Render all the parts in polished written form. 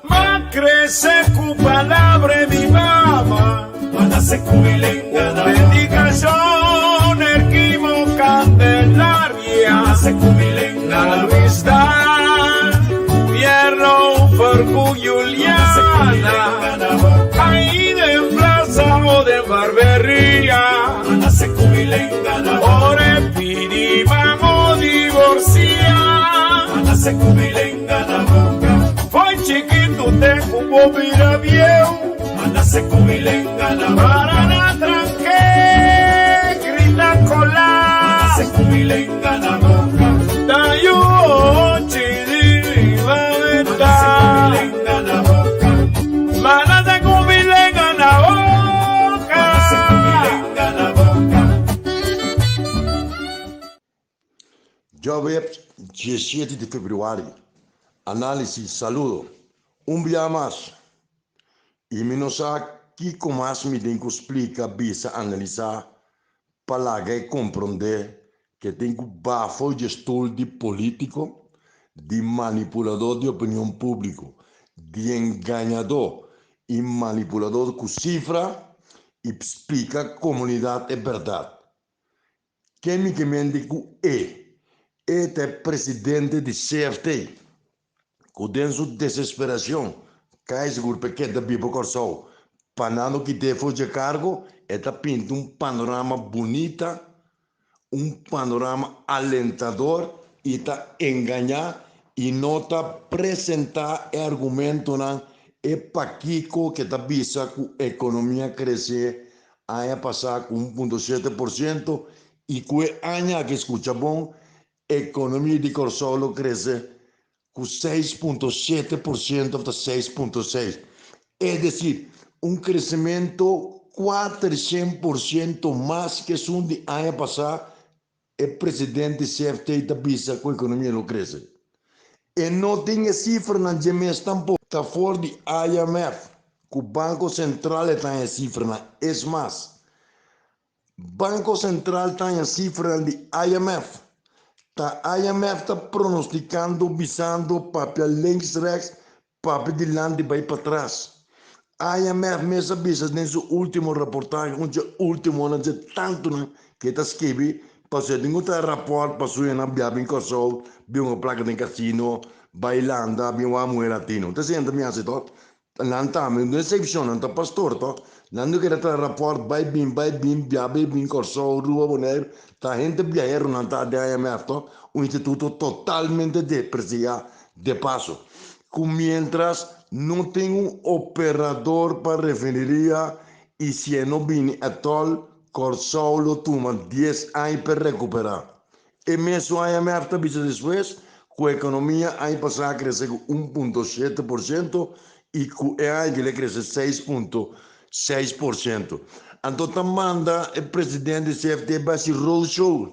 M'a krese ku palabra e mi mama. Predikashon Erquimo Candelaria Na Luis Daal Pierro Fercu Juliana Ahí den plaza o den barberia Ora e pidi mamo divorcia. Fo'i chikitu te ku bo bira bieu. Para na tranke grita kola. Ta yu ochi di riba benta. Manase ku mi lenga na boka. Djaweps diesshete di febrüari, Análisis, Saludo. Un bia mas. I mi no sa kiko mas mi tin ku splika, bisa, analisá pa laga e komprondé ke tin ku bafo dje stul di polítiko, di manipuladó di opinion públiko, di engañadó i manipuladó ku sifra i splika komunidat e bèrdat. Ken mi ke mente ku e? E ta e presidente di CFT, ku den su desesperacion kai sigur p'e keda biba Kòrsou. Pa nan no kit'é for dje kargo, e ta pinta un panorama bunita, un panorama alentador i ta engañá i no ta presentá e argumentonan e pakiko ke ta bisa ku ekonomia krese Aña pasá ku 1.7% i ku e aña aki skucha bon, ekonomia di Kòrsou lo krese ku 6.7% òf ta 6.6. Es desir, un kresementu 400% mas ku esun di aña pasá. E presidente CFT ta bisa ku ekonomia lo krese. E no tin e sifranan dje mes tampoko. Ta for di IMF ku Banko Sentral e ta haña sifranan. Es mas, Banko Sentral ta haña sifranan di IMF. Ta IMF ta pronostikando, bisando, papia links rèks, Papia dilanti bai patras. IMF mes a bisa den su ultimo raportahe un dje ultimonan dje tantunan ke ta skibi pasobra tin ku traha raport pa su hende bia bin Kòrsou bin hunga plaka den kasino bai landa bin wak muhé latino. Ta esei nan ta bin hasi tòg? Nan tambe no esepshon nan ta pastor tòg? Nan no kere traha raport bai bin bai bin bia bai bin Kòrsou Aruba Boneiru ta hende biaheronan ta den IMF tòg? Un instituto totalmente despresiá De paso, ku miéntras no tin un operador pa refineria i si e no bini atòl, Kòrsou lo tuma dies aña pa rekuperá. E mesun IMF ta bisa despues ku ekonomia aña pasá a krese ku 1.7% i ku e aña kila krese 6.6%. Anto ta manda e presidente di CFT bai hasi roadshow,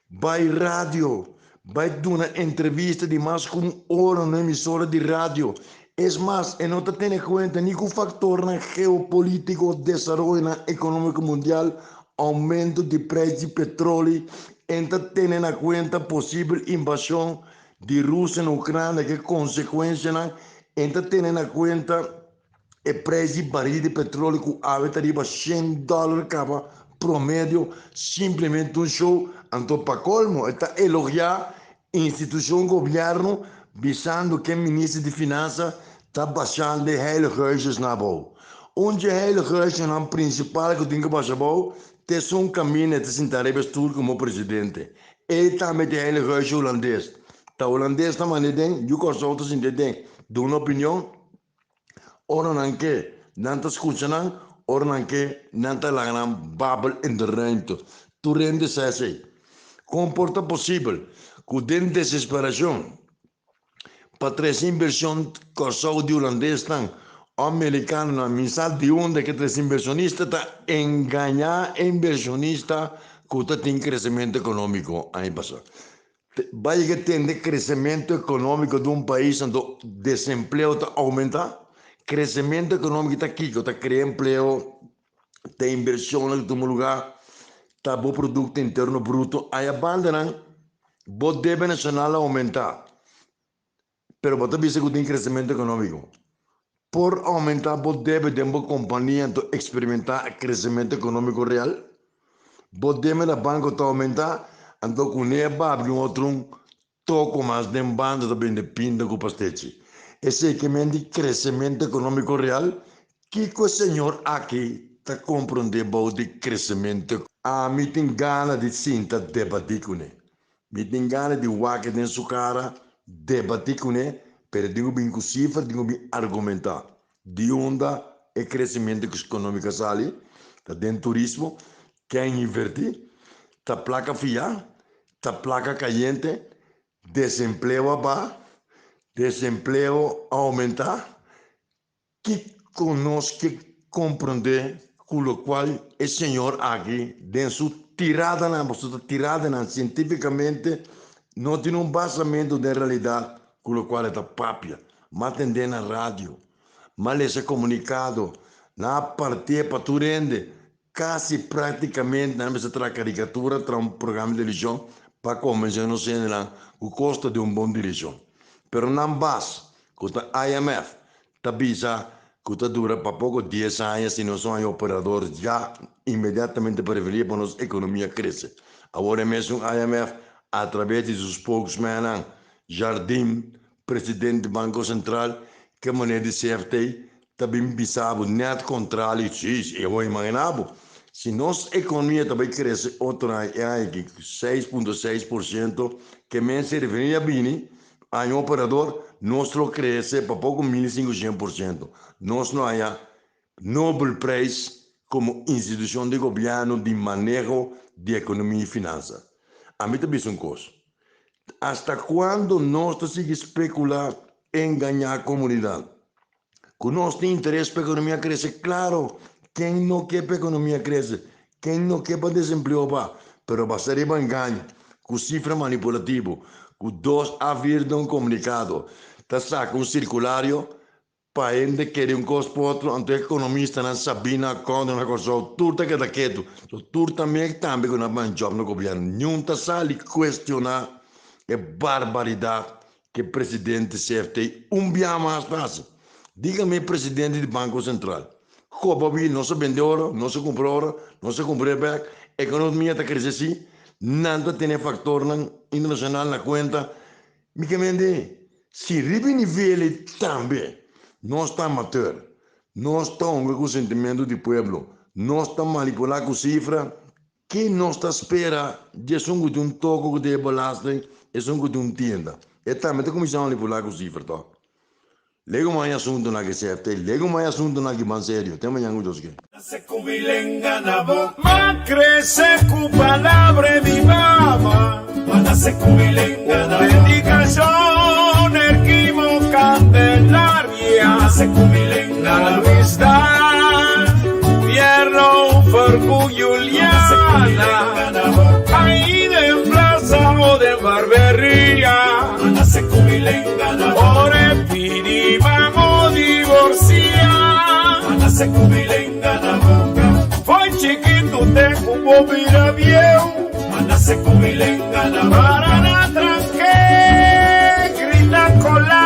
bai radio, Bai duna entrevista di mas ku un ora na emisora di radio. Es mas, e no ta tene kuenta ni ku faktornan geopolítiko, desaroyonan ekonómiko mundial, oumento di preis di petroli, e ta tene na kuenta posibel invashon di Rusia na Ukrania ku e konsekuensianan, e ta tene na kuenta e preis di baril di petroli ku awe ta riba shen dòler kaba promedio, simplemente un show. Anto pa kolmo e ta elogiá institushon gobièrnu bisando ku e minister di finansa ta bashando e heilige huisjes na abou. Un dje heilige huisjenan prinsipal ku tin ku basha abou ta esun kaminda e ta sinta riba e stul komo presidente. E tambe ta e heilige huisje hulandes. Ta hulandes ta manda e den, yu Kòrsou ta sinta e den. Duna opinion. Ora nan ke, nan ta skucha nan, ora nan ke, nan ta laga nan babel in de ruimte. Tur hende sa esei. Kon por ta posibel ku den desesperashon pa trese invershon Kòrsou di hulandesnan òf merikanonan, mi sa di unda ke trese invershonista, ta engañá e invershonista ku ta tin kresementu ekonómiko aña pasá? Bai ke tende kresementu ekonómiko di un pais anto desempleo ta oumentá? Kresementu ekonómiko ta kiko? Ta krea empleo, ta invershonnan ku tuma lugá, ta bo produkto interno bruto. Aya bandanan bo debe nashonal a oumentá. Pero bo ta bisa ku tin kresementu ekonómiko. Por oumentá bo debe den bo kompania anto eksperimentá kresementu ekonómiko real? Bo debe na banko ta oumentá, anto kuné babia un otro un toko mas den banda ta bende pinda ku pastechi. Esei ke men di kresementu ekonómiko real? Kiko e señor aki ta komprondé bou di kresementu? Ami tin gana di sinta debatí kuné. Mi tin gana di wak den su kara, debatí kuné, pero tin ku bin ku sifra, tin ku bin argumentá. Di unda e kresementu ekonómiko a sali? Ta den turismo? Ken invertí? Ta plaka fiá? Ta plaka kayente? Desempleo a baha? Desempleo a oumentá? Kiko nos ke komprondé ku lokual e señor aki den su tiradanan, pasobra ta tiradanan sientífikamente no tin un basamentu den realidat ku lokual e ta papia. M'a tendé na radio, m'a lesa komunikado, nan a partié pa tur hende, kasi práktikamente nan mester traha karikatura, traha un programa di televishon pa konvensé nos hendenan ku kosta di un bon direkshon. Pero nan bas, ku ta IMF, ta bisa ku ta dura pa poko dies aña si nos no haña operador ya inmediatamente preferí pa nos ekonomia krese. Awor e mesun IMF atraves di su spokesmannan Jardim, presidente di Banko Sentral, ke manera di CFT ta bin bisa bo nèt kontrali, si, si, e bo imaginá bo, si nos ekonomia ta bai krese otro aña, e aña aki 6,6%, ke men si refineria bini, aña operador, nos lo krese pa poko 1500%. Nos lo haña Nobel Prijs komo institushon di gobièrnu di maneho di ekonomia i finansa. Ami ta bisa un kos, Hasta kuando nos ta sigui spekulá, engañá komunidat? Ku nos tin interes pa ekonomia krese? Klaro, ken no ke pa ekonomia krese? Ken no ke pa desempleo ba? Pero basa riba engaño, ku sifra manipulativo, ku dos a vier den un komunikado ta saka un sirkulario Pa hende kere un kos pa otro, anto e ekonomistanan sabí na kòntra na Kòrsou tur ta keda ketu. So tur ta mek tambe ku nan ban jòb na gobièrnu. Niun ta sali kuestioná e barbaridat ku e presidente CFT un bia mas ta hasi. Dígame e presidente di Banko Sentral, koba wi nos a bende oro, nos a kumpra oro, nos a kumpr'é bèk, ekonomia ta krese si, nan ta tene faktornan internashonal na kuenta. Mi ke mende si riba e nivel ei tambe nos ta amateur, nos ta hunga ku sentimentu di pueblo, nos ta manipulá ku sifra, ke nos ta spera di esun ku tin un toko ku ta e belasting, esun ku tin un tienda? E tambe ta kuminsá manipulá ku sifra tòg. Lego mai asuntunan ki CFT, lego mai asuntunan ki ban serio. Te mañan ku Dios ke. Ma krese ku palabra di mama. Dedikashon Erquimo Candelaria Na Luis Dan Pierro Fercu Juliana Ahí den plaza o den barberia Ora e pidi mamo divorcia. Foi chikitu te ku bo bira bieu. Para na tranke grita kola.